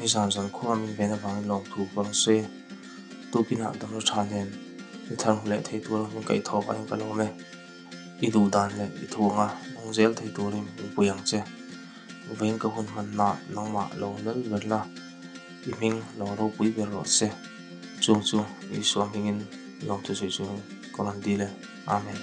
Nizan zan khuaa min ven avangin lawmthu ka rawn sawi e. Tukinah damna tha nen i thar hmu leh thei tura min kaihthawh avangin ka lawm e. I duh dan leh i thu anga nung zel thei turin min pui ang che. Vawiin ka hun hmannaah nangmah lo lal ber la, i hming lo ropui ber rawh se. Chung chu Isua hmingin lawmthu sawi chungin ka rawn dil e. Amen.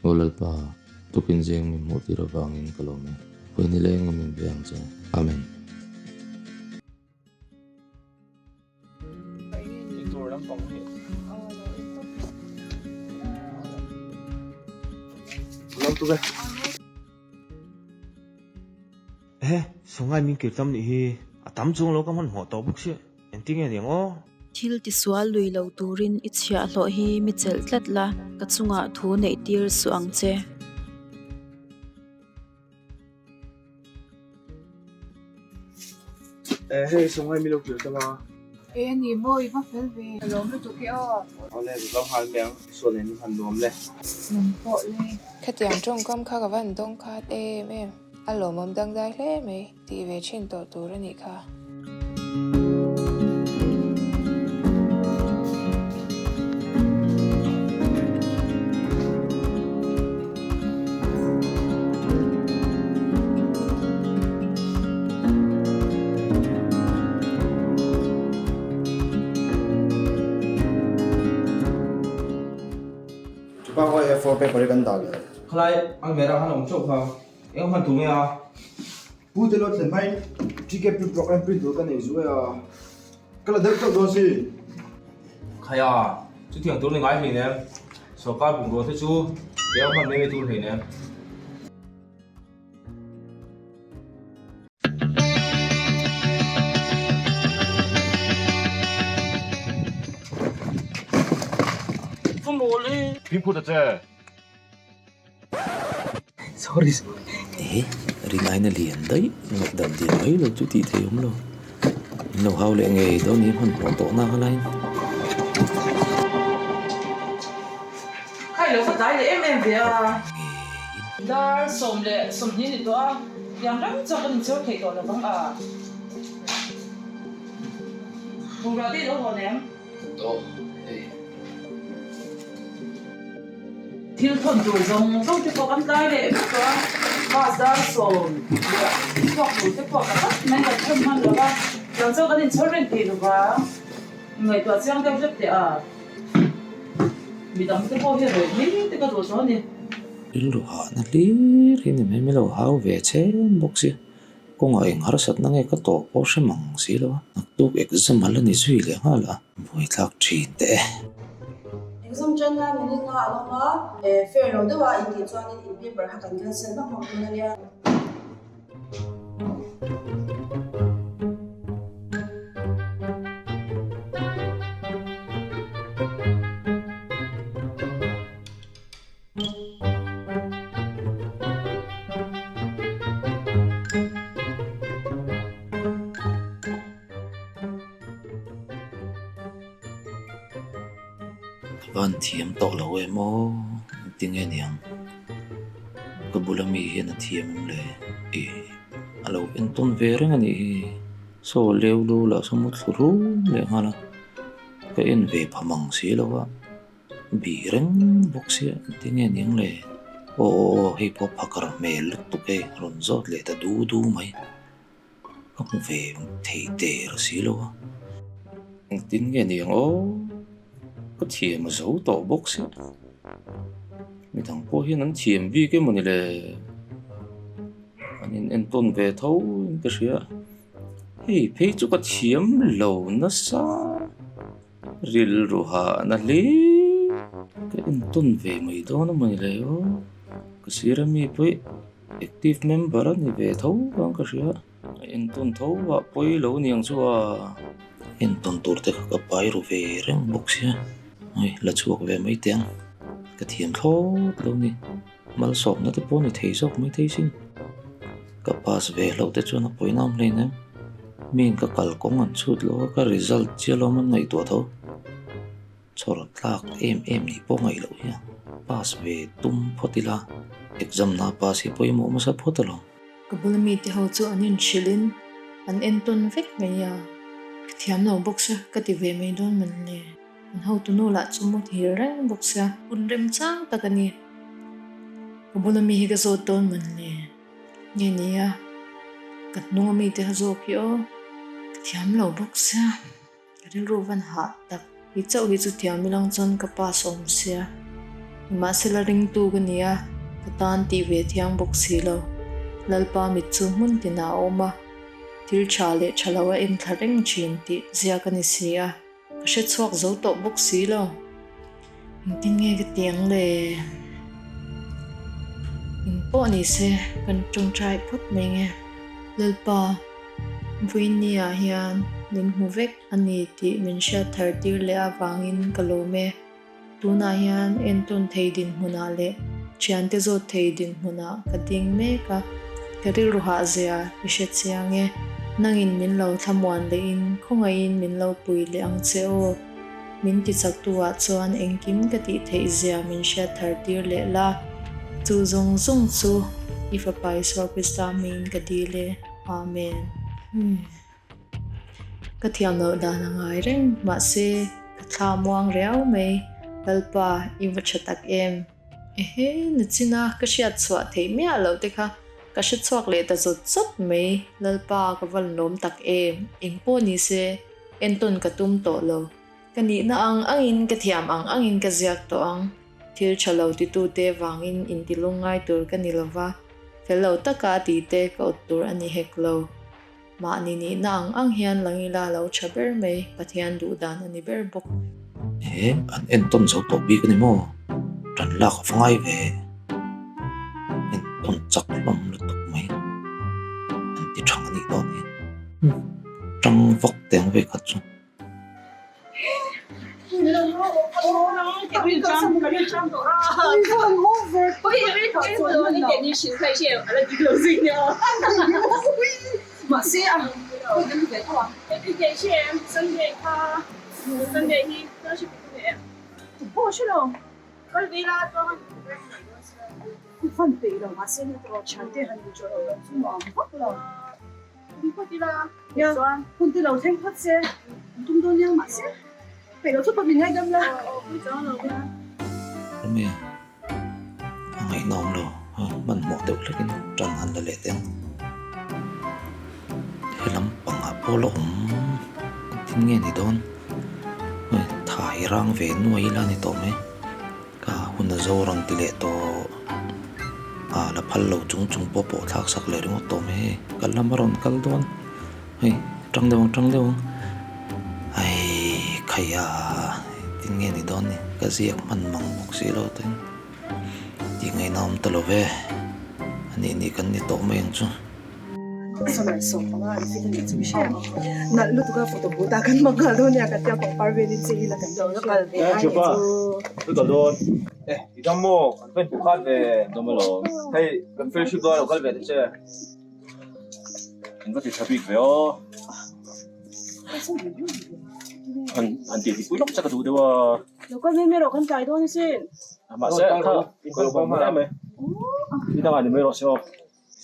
Aw Lalpa, tukin zeng min hmuh tir avangin ka lawm e. Hawi nileng a min ve ang che. Amen. Ehe, Sungai min kir tam nih hi a tam chuang lo ka hmanhmawh tawh bawk sia, engtin nge ni ang aw? Thil tisual lui lo turin i chhiahhlawh hi mi chelh tlat la, ka chungah thu neih tir suh ang che. Eh hei Sungai mi lo kir ta ma. Eh ni maw i va fel ve. Ka lawm lutuk e aw. Awle ka kal nghal mai ang sawn en han nuam le. Nang pawh le. Khatiang tawngkam kha ka van dawng khat em em. A lawmawm dangdai hle mai tih ve thin tawh tur a nih kha. Chupa khaw A4 paper hi kan dah leh. Khalai almera khan a awm chauh kha. Eng hman tur nge a? Pu te lo thlen hmain ticket print program print tur ka nei zuai a, ka la deuh chauh dawn si. Khaia, chutiang tur ni ngai hleinem. Sorkar bungrua te chu eng hman mai mai tur hleinem. Fimkhur ta che. Sorry sorry. Ehe, ringaina lian daih ngaihdam dil mai lo chu tih thei awm lo. In lo hau leh ngei dawn ni hmanhmawh tawh nak a laiin. Khai lo ka tlai leh em em ve a. Dar 12 ni tawh a, tiang reng chuan kan inchhawr thei tawh lo vang a. Bungrua te i lo hawn em? Tawh hei. Thil thawn tur zawng zawng te pawh kan tlai leh vek tawh a, bus dar sawm leh chhuak tur te pawh ka tak mai kan thawn hman lo va, tiang chuan kan inchhawr reng thei lo va, ngaihtuah chiang deuh hlek teh a, midang te pawh hi rawih mai te ka duh tawh a ni. Rilru hahna hlir hi ni mai mai lo hau ve chen bawk sia. Kawngah eng harsatna nge ka tawh pawh hre mang si lo a, naktuk exam a la ni zui leh nghal a, buaithlak thin teh e. Exam tan lai minute nga a lawm a, fair lo deuh a intih chuanin in paper kha kan cancel hmak hmak dawn a nia. Ka van thiam tawh lo em aw engtin nge niang ka bula mi hian a thiam em le ih a lo entawn ve reng a nih hi saw leu lu lah saw mu thlu rum leh nghal a ka en ve pha mang si lo a. Bih reng bawk sia engtin nge niang le? Aw aw aw hei pawh phakar hmel lutuk hei rawn zawt leh ta du du mai. Ka hmu ve thei der si lo a. Engtin nge niang aw? Ka thiam a zo tawh bawk sia. Midang pawh hian an thiam bik emaw ni le? An in entawn ve tho in ka hria. Hei phei chu ka thiam lo nasa. Rilru hahna hle ka entawn ve mai dawn a mawni le aw ka sir ami pawh active member a ni ve tho vang ka hria a entawn tho ah pawi lo niang chu a entawn tur te kha ka pai ru ve reng bawk sia hei la chhuak ve mai teh ang ka thiam thlawt lo ni. Malsawmna te pawh ni thei zawk mai thei sin. Ka pass ve hlauh te chuan a pawina awm hlein em? Miin ka kalkawng an chhut lo a, ka result chiah lawm an ngaihtuah tho. Chhawr tlak em em nih pawh ngaih loh hian pass ve tum phawt ila, exam na pass hi pawimawh hmasa phawt alawm. Ka bula mite ho chu an inhrilhin an entawn vek mai a, ka thiam lo bawk sia ka ti ve mai dawn man le. An hotunu lah chu mu hil reng bawk sia. Hun remchang tak a ni. Ka bula mi hi ka zawt dawn man le. Nge nia, ka hnunga mite kha zawk hi aw, ka thiam lo bawk sia. Ka rilru van hah tak. Hi chauh hi chu thiam ilang chuan ka pass awm sia. Nimahsela ringtu ka ni a, ka tan tih ve thiang bawk si lo. Lalpa mit chu hmun tinah a awm a, thil tha leh tha lo a enthla reng thin tih ziak a ni si a, ka hre chhuak zo tawh bawk si lo. Engtin nge ka ti ang le? Eng pawh ni se kan tawngtai phawt mai nge. Lalpa, Vawinia hian min hmu vek a ni tih min hriat thar tir leh avangin ka lawm e. Tunah hian entawn thei dinhmunah leh thiante zawt thei dinhmunah ka ding mek a, ka rilru hah zia i hre chiang e. Nangin min lo thlamuan lehin khawngaihin min lo pui leh ang che aw. Min ti chaktu-ah chuan engkim ka tih theih zia min hriat thar tir leh la. Chu zawng zawng chu i Fapa Isua Krista hmingin ka dil e. Amen. Umm. Ka thiam loh dan a ngai reng, mahse ka thla muang riau mai. Lalpa, i va tha tak em? Ehe, nachina ka hriat chhuah theih miah loh te kha ka hre chhuak leh ta zawt zawt mai. Lalpa, ka va lawm tak em? Eng pawh ni se, entawn ka tum tawh lo. Ka nihna ang angin ka thiam ang angin ka ziak tawh ang. Thil tha lo titute vangin intilung ngai tur ka ni lova, fel lo taka tite ka awt tur a ni hek lo. Mahni nihna ang ang hian langila lo tha ber mai, Pathian duh dan a ni ber bawk. He an entawn zo tawh bik a ni maw? Tan lak a va ngai ve. Entawn chak hlawm lutuk mai. An ti thang a nih dawn hi. Tang vak teh ang vekhat chu. Nia, hun te lo thleng phawt se, an tum dawn nia mahse peih loh chupa min ngaidam la. Awmi, a ngaihnawm lo, hmanhmawh deuh hlekin tan han la leh teh ang. He lampangah pawh la awm engtin nge ni dawn? Thai rang ve nuai ila ni tawh mai. Ka hun a zo rawn ti leh tawh a la phal lo chung chung pawh pawh thlak sak leh ringawt tawh mai hei kal lam a rawn kal dawn hei tang deuh ang tang deuh ang ai khaia engtin nge ni dawn ni ka ziak hman mang bawk si lo te tih ngaihna awm ta lo ve a nih nih kan ni tawh mai ang chu.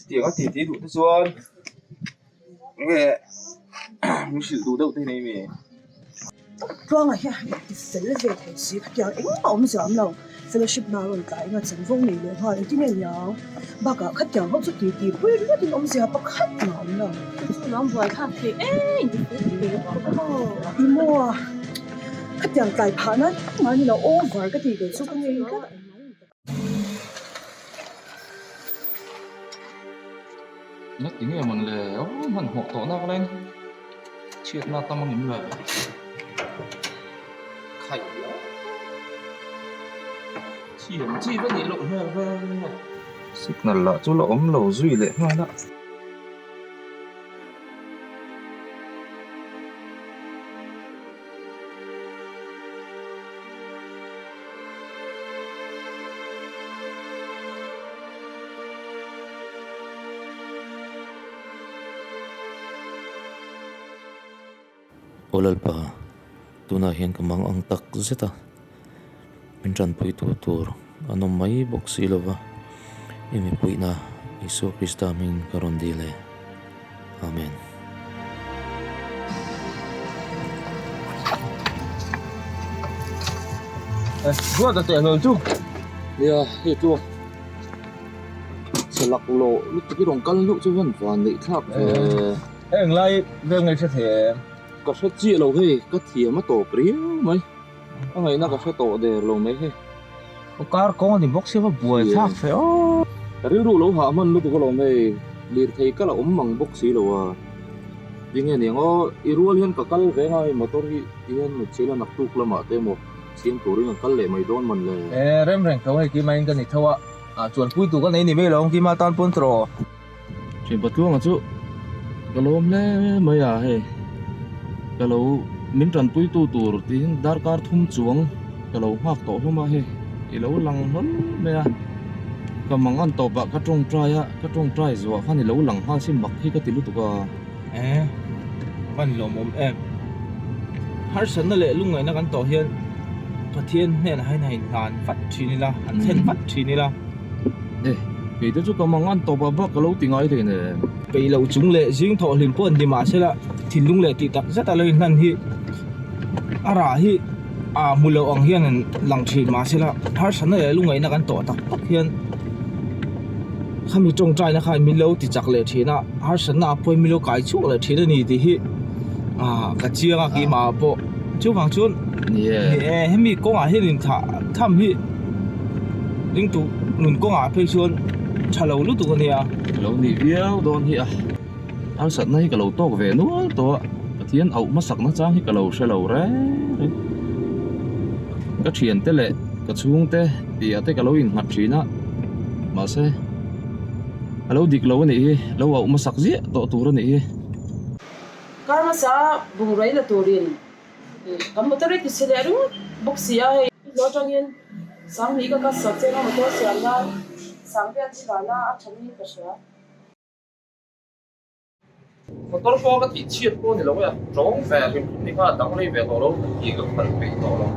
Chutiang a titi duh te chuan nge min hrilh duh deuh te hi nei mi? Tluanga hian i ti fel ve thei si khatiang engmah awm zia awm lo fellowship na rawn tlai anga chanvo nei leh nghal engtin nge niang bakah khatiang ho chu titi pui ringawt in awmzia pakhat mah awm lo. Chu nuam buai thlak thei em in ti fel thei lo ang. I maw a khatiang tlai phah nan engmah ni lo over ka tih ve chu ka ngei tlat. Nga ti nge mawn le aw hmanhmawh tawh nak lain chhiatna tam ang em le khaih thiam chi va nih loh hmel ve signal lah chu la awm lo zui leh nghal a. Aw Lalpa, tunah hian ka mang ang tak zet a, min tanpui tur tur an awm mai bawk si lo va, i mipuihna Isua Krista hmingin ka rawn dil e. Amen. Ruat a teh hlawl chu. Nia, hei chu chhe lak lawh lutuk i rawn kal hnuh chu hian van neih thlak ve. Heng lai vel nge hre thei em? Ka hre chiah lo hei, ka thiam a tawp riau mai. A ngaihna ka hre tawh der lo mai hei. Aw kar kawng a ni bawk sia va buai thlak fe aw. Ka rilru lo hah hman lutuk alawm hei, lirthei kal a awm mang bawk si lo a. Tinge niang aw, i rual hian ka kal ve nga hei motor hi ti hian mitchil a naktuk lamah te emaw siam turin kan kal leh mai dawn mawn le. E rem reng tho hei keimah in ka ni tho a, ah chuan pui tur ka nei ni mai lo keimah tan pawn tawh. Thianpa Tluanga chu ka lawm hle mai a hei ka lo min tanpui tu tur tiin darkar thum chuang ka lo nghak tawh hlawm a hei i lo lang hlawl mai a ka mangan tawp ah ka tawngtai a ka tawngtai zuah khan i lo lang nghal si mak hi ka ti lutuk a. E van lawmawm em harsatna leh lungngaihna kan tawh hian Pathian hnenah hian a inhlan vat thin ila an thlen vat thin ila. E, kei te chu ka mangan tawp ah bak ka lo ti ngai hlei nen. Peih loh chung leh zing thawh hlim pawh an ni mahsela thinlung leh tih tak zet a lo inhlan hi a rah hi a hmu loh ang hian an lang thin mahsela harsatna leh lungngaihna kan tawh tak tak hian khami tawngtaina khan min lo ti chak leh thin a harsatna ah pawhin min lo kai chhuak leh thin a ni tih hi ah ka chiang a keimah ah pawh chuvang chuan ni e hemi kawngah hian inthah tham hi. Ringtu nun kawngah phei chuan tha lo lutuk a nia. Ka lo nih viau dawn hi a, harsatna hi ka lo tawk ve nual tawh a, Pathian auh hmasakna chang hi ka lo hre lo reng reng. Ka thiante leh ka chhungte tih ah te ka lo innghat thin a, mahse a lo dik lo a nih hi, lo auh hmasak ziah tawh tur a nih hi. Kar hmasa bungraw la turin Kan motor hi ti chhe leh ringawt bawk si a hei. Lo atangin Sangni ka ka sawt cheng a motor siam nan Sangbiat hi vana a tha niin ka hria. Motor pawh ka tih chhiat pawh a ni lo e, tawng ve hrim hrim ni kha a dang lei ve tawh lo ka ti ka phal peih tawh lo.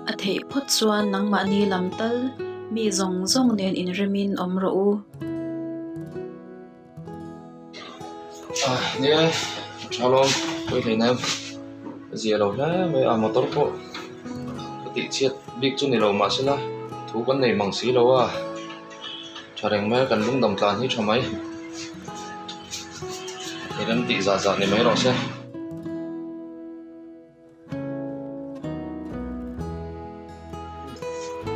A theih phawt chuan nangmahni lam tal mi zawng zawng nen inremin awm rawh u. Nia, tha lawm, pawi hlei nem. Ka zia lo hle mai a, motor pawh ka tih chhiat bik chu ni lo mahsela thu kan nei mang si lo a, tha reng mai a kan lungdam tlan hi tha mai. I rem tih zah zah ni mai rawh se.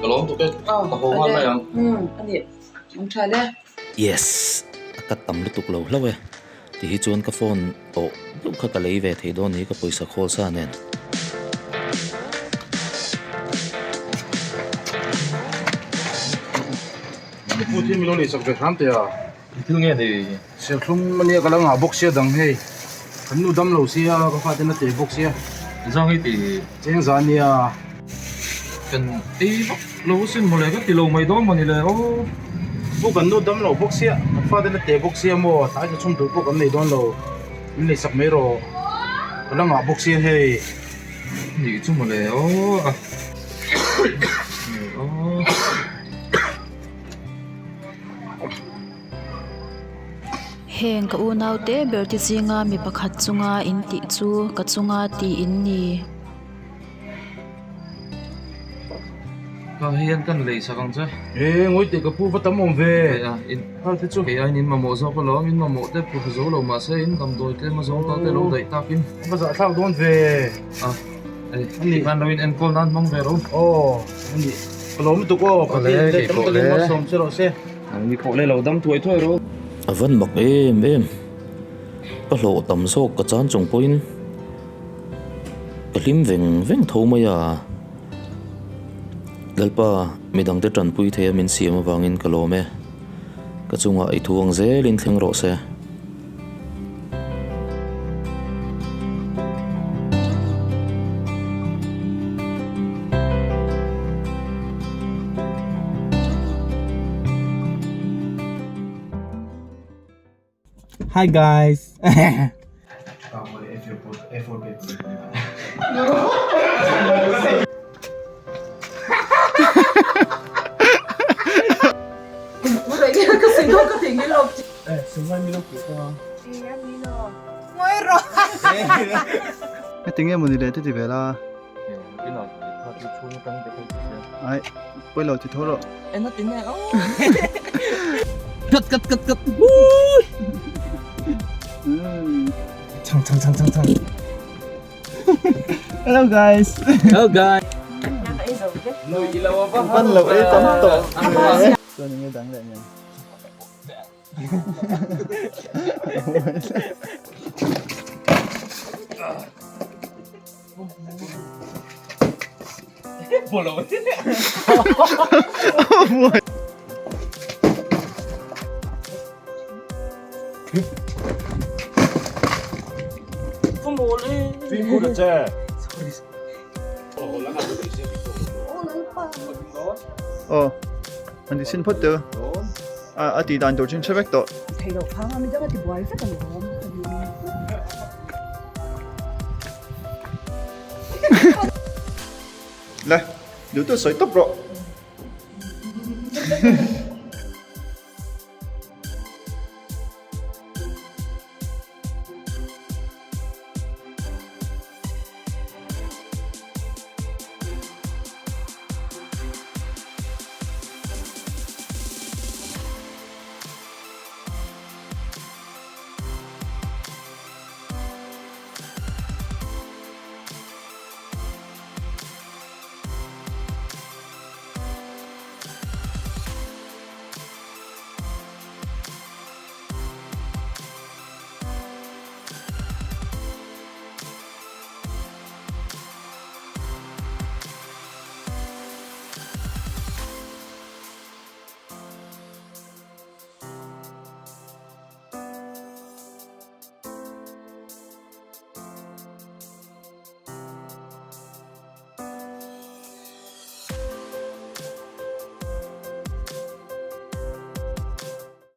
Ka lawm tuk e, ka haw nghal mai ang. Umm a ni, awm tha le. Yes, a cut tam lutuk lo hlauh e. Ti hi chuan ka phone tawh deuh kha ka lei ve thei dawn ni ka pawisa khawl sa nen. Ka pu thil min lo lei sak ve hram teh a. Thil nge ni? Serthlum a nia ka lo ngah bawk sia dang hei. Kan nu dam lo sia ka fate na teh bawk sia. Zang hi ti. Cheng zan nia. Kan ei vak lo sin mawle ka ti lo mai dawn mawni le aw. Pu kan nu dam lo bawk sia kan fate na teh bawk sia maw tlai tla chhung tur pawh kan nei dawn lo. Min lei sak mai rawh. Ka la ngah bawk sia hei. Nih chu mawle aw. Aw. Heng ka unaute ber te zinga mi pakhat chunga in tih chu ka chunga tih in ni. Ka hian kan lei sak ang che. E ngawi teh ka pu va tam awm ve. Hei a in te chu kei aiin in mamawh zawk alawm in mamawh te phu zo lo mahse in damdawi tlem a zawng ta te lo daih takin. Va zah thlak dawn ve. A ei tikhan lo in enkawl nan hmang ve ro. Aw ani ka lawm lutuk aw ka ti leh tam takin malsawm che rawh se. Ni pawh le lo dam thuai thuai rawh. A van mak em em. Ka hlawh tam zawk ka chan chung pawhin ka hlim veng veng tho mai a. Lalpa midangte tanpui thei a min siam avangin ka lawm e. Ka chungah i thu ang zelin thleng rawh se. Hi guys. Heti nge mawni le te ti ve la. Ai, pawi lo ti tho rawh. Cut cut cut cut. Chang chang chang chang chang. Hello guys. Hello guys. Ban lo e tam tawh. Chuan enge dang leh nen. Aw, an ti chhin phawt teu. A a tih dan tur chin hre vek tawh. Thei loh phang a midang a ti buai vek a lawm. Le, duh duh sawi tawp rawh.